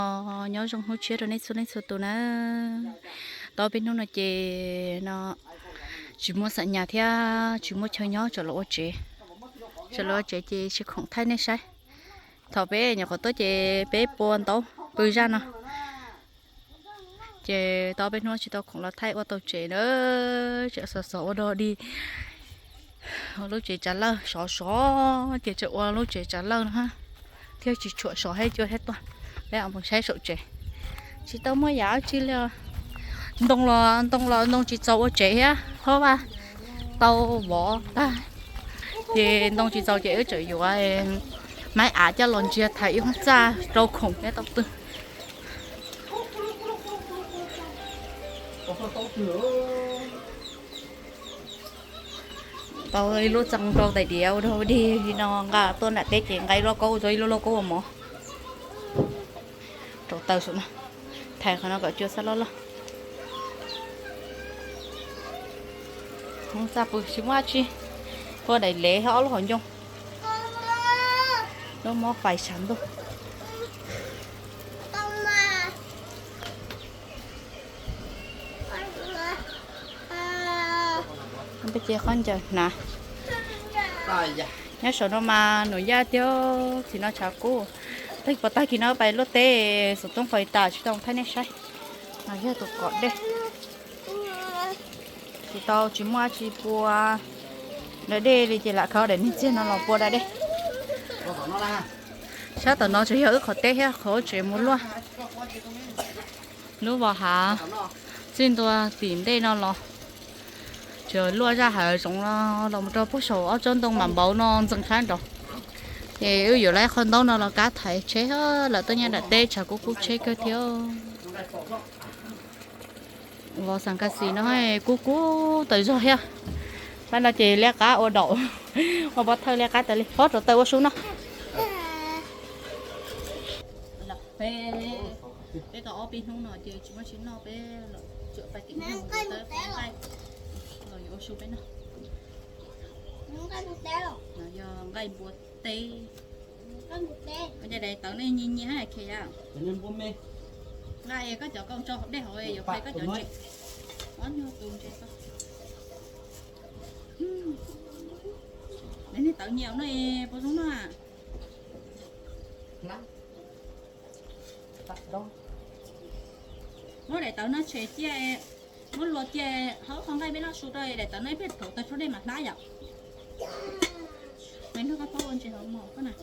Nyob zoo hnub tshiab rau nej txhua leej txhua tus na. Tau peb hnub no ces no tsis muaj xam nyas thiab tsis muaj chaw nyob, tseem los ua tsev. Tseem los ua tsev ces tsis khoom thaij nej saib. Thaum peb nyuam qhuav tuaj ces peb pua ntaub pw zaj no. Ces tau peb hnub tsis tau khoom los thaij ua tau tsev na. Tseem xov xov ua dog dig. Lub tsev tsav lawj sov sov ces tseem ua lub tsev tsav lawj no thiaj tsis tshuam sov thiab cua thiab tuaj. Peb mus saib saum tsev, tsis tau muaj yam dab tsi li. Ntoo los ntoo los ntoo tsis txaus ua tsev thiab, hos vaj tau vov tag. Ces ntoo tsis txaus ces wb tseem yuav maib av coj los ntsia thaiv ib hoob txaj rau khoom thiab tau twg. Tau ib lub txee rau tais diav ua dog dig no, nqa tuaj nram teb ces nqa ib lub lauj kaub ua, ib lub lauj kaub ua mov. Rau taws saum no, thaiv qhov no kom cua xab loj loj. Hoob txaj pw tsis muaj dab tsi, ua daim lev thiab ob lub hauv ncoo. Lub mob fais tshav ntuj. Peb ces qhob ncaws hnav. Nyob saum no mas nuam yaj thiab txiv no tshav kub. Tag kis no pais luaj teb xov tooj fais tas tsis tau thaij nej saib. No yog tus kom dej. Tsis tau tsis muaj dab tsi pua da dej li ces lam khawb daim niag txiag no los pua da dej. Sab tom no tsuas yog wb qhov teb thiab qhov tsev mus luaj. Lub vos hav txij ntua tim ntej no los tsuas luaj zaj hav zoov los mus rau puag saum ob tsob ntoo mam npauv no ntxeev sab nraud. Ces wb yuav lawv qhov ntaub no los kab thaiv tsheb, lawv tuaj nyob nram teb tshav kub kub tsheb kawg thiab. Vos Xas Kas Xis no kub kub tawm zog thiab. Pab no ces liab qab ua daum, ua pob thawj liab qab tas li, phob rau taws ua su no. Peb tau ob peb hnub no ces tsis muaj tsis noj, peb tsuam pais tim nqaij, los yuav ua su peb noj. Yog nqaij npua teb. Ua cas daim tawv nej nyias nyias hab khe yam? Nqa es koj cov koj tso dej hauv yuav pais koj cov ntses. Ob nyuag tus ntses tau. Daim niag tawv nyias no es puas zoo noj? Muab daim tawv no tshem cia, muab luas cia, hau qhov nqaij peb loj su rau daim tawv no ib pliag thaum tawg tshuab dej mam hlab yom. Nws nrog koj pab ua ntses hauv mos koj na.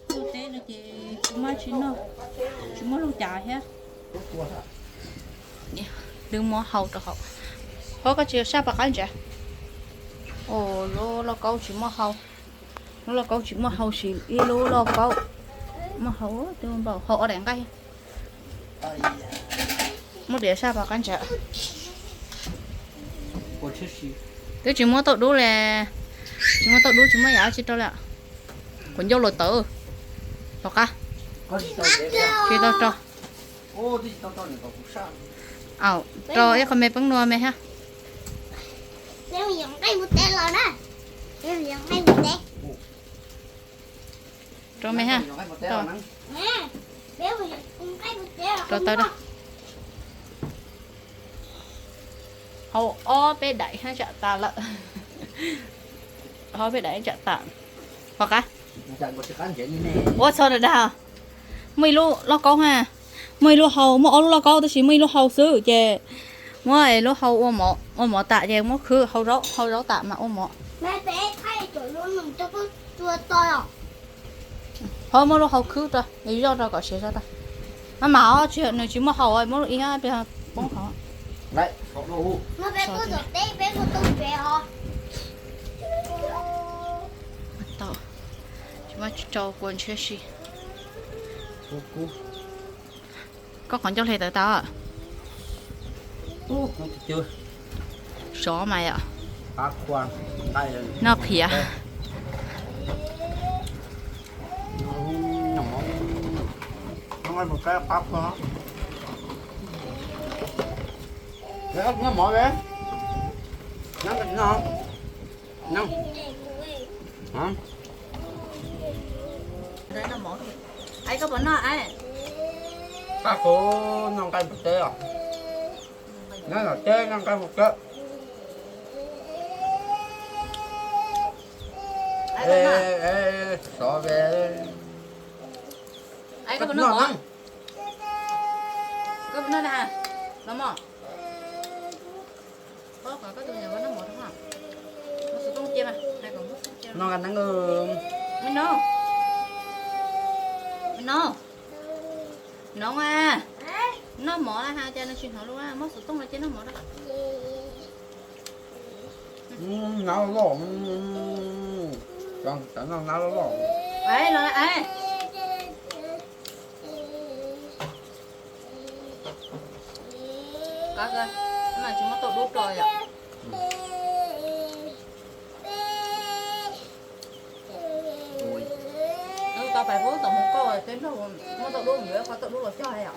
Tuaj teb no ces tsis muaj tsis noj, tsis muaj lub cas thiab. Twb muab hau rau hauv. Pab koj tsis saj pov qab ntsa. Lub lauj kaub tsis muaj hau. Lub lauj kaub tsis muaj hau, sis ib lub lauj kaub muaj hau, twb npaum hau ob daim nqaij. Muab diav saj pov qab ntsa. Twb tsis muab tauj dub li, tsis muab tauj dub tsis muab yam dab tsi rau li. Kuv ncauj luas tawv, pov qab. Tsis tau rau. Rau ib qho me peeb nua me hab. Rau me hab. Rau tawv da. Hau ob peb daim hab tsam tas lawm. Hau ob peb daim tsam tas. Pov qab. Ua txog dag dag. Muaj ib lub lauj kaub ha, muaj ib lub hau, muaj ob lub lauj kaub tab sis muaj ib lub hau xwb ces muab lub hau ua mov, ua mov tas ces muab khwb hau zaub, hau zaub tas mas ua mov. Ho muab lub hau khwb rau, zoj rau kom siav zog tag. Maj mam, tsis, nws tsis muaj hau, muab lub ib poob qhov. Tsis muaj tsis rau kua ntshiab si. Koj qhov ncauj hle tawv tau. Sov mas yom. Noj qhiav. Koj puas noj es? Koj puas noj nqaij mus teb os? Nyob tom teb noj nqaij mus teb. Sov ve. Koj puas noj mov? Koj puas noj na? Los mog. Noj nqaij neeb. No, no a, noj mov na ha, cas nws tsis hnov lus, muab xov tooj los cia noj mov da. Nab loj, cov nab loj loj. Tsis muab tau dub rau yom. Tau pais pub tom mus koj teb nrog muab tau dub, yuav qhov tau dub los cog yom.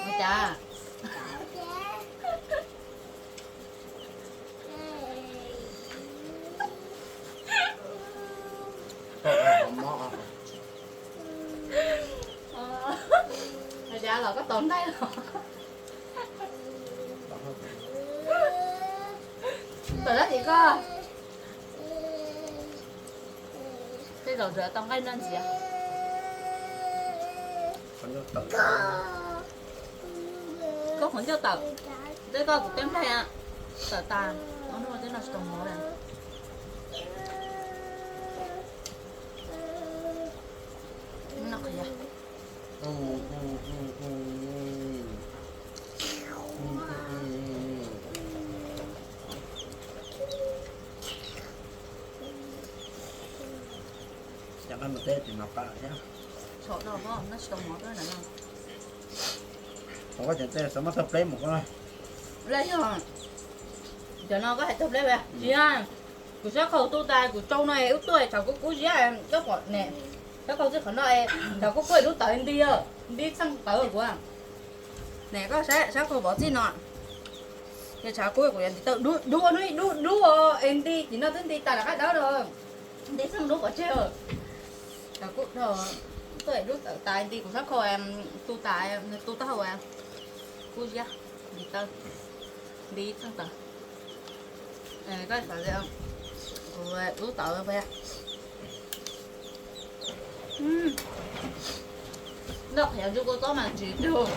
Ua cas? Ua cas los koj tau nqaij los? Tawm dab tsi koj? Tej zaum tseem tau nqaij noj ntxiv. Koj qhov ncauj tawm, tej koj kuv tej nqaij tawm tas, ua hnub no twb noj tsis tau mov li. Noj qhov yog. Cov nqaij mus teb tsis noj qab thiab. Thaum koj tseem tej xav muab thawj pleb mus koj. Lawm yog, cov no koj hais thawj pleb, tsis yog, kuv sab khau tu tas kuv tsau no es wb tuaj tshav kub kub ziab, koj pom ne, sab khau txij qhov no es tshav kub kub es lub tawv nti, nti txheej tawv kuv. Ne koj saib sab khau vov txij no, ces tshav kub kuv yuav nti tawm dub dub no, dub dub es nti, ces no twb nti tas lawm qab dawb no, nti txheej dub pov tseg. Tshav kub dhau, tuaj es lub tawv tas nti kuv sab khau tu tas, tu taub hau kub ziab, nti tawm, nti txheej tawv. Koj xav tias kuv lub tawv pas. Noj qhiav ntsuj kua txob mas tsis tug.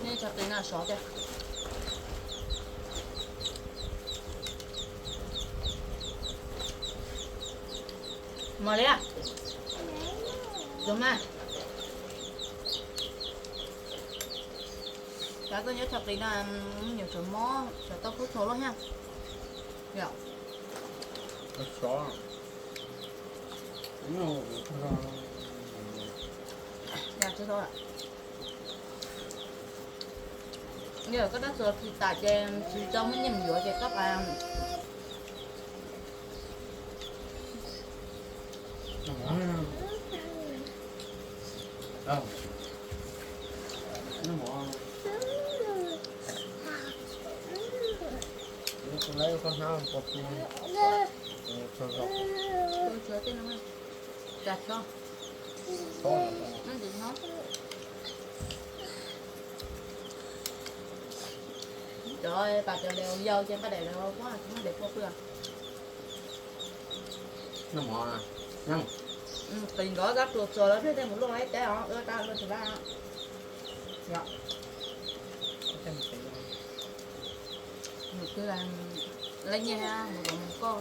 Nej tso qis no sov tiag. Mos li, tus mas. Cov koj nyob tso qis no, nyuam tsam mob, tsam tau kub tshau loj thiab. Yom. Yog koj rab txuas khi tas ces tsis tau muaj nyiaj mus yuav ces koj pas. Cov pas cov daim yau ces nqa daim lawv ua kuab tsis muaj daim pua pw. Qis nkawd kab pluas txuas lawv pliag tej mus luaj ib teb os, ua kab luaj tsis lab. Mus twg lawv nyiaj mus kom mus koj.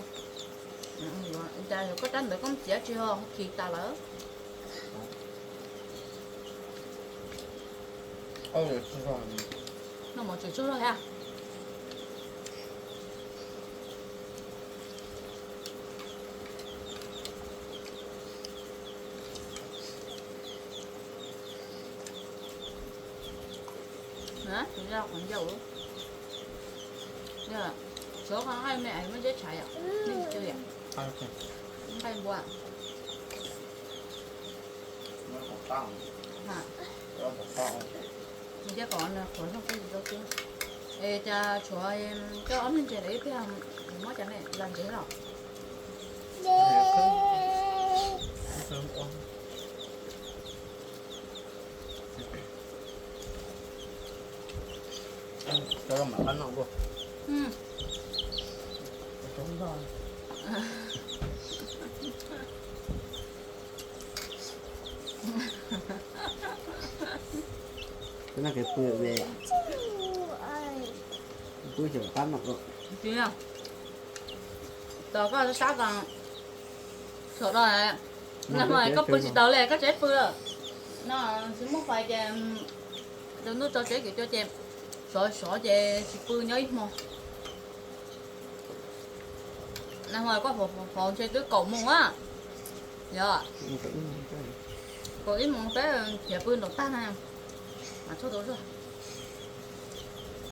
Cas yog koj rab ntawd koj txiav tsis ho khi tas lawm. Noj mov tseem tsaug zog thiab. Qhov ncauj, suav qhov nqaij me es muaj nteb tshav yom, nej tsis tsw yom? Nqaij npua. Ha, Cia kom nws qhuav zog tib si rau xwb. Es cas tshuav coj ob niag ntses lawm ib pliag, muab cov ne las ntsev los. Tos koj sab tas, saum no, nag hmo koj pw tsis tau li, koj tseem pw lawm. No tsis muaj fais ces tus ntuj tso tsev kwm cua ces sov sov ces tsis pw nyob ib hmo. Nag hmo koj faus ntshe twb kaum moos a. Yog, kaum ib moos peb khiav pw nraum tag na, mas txhua tus zog.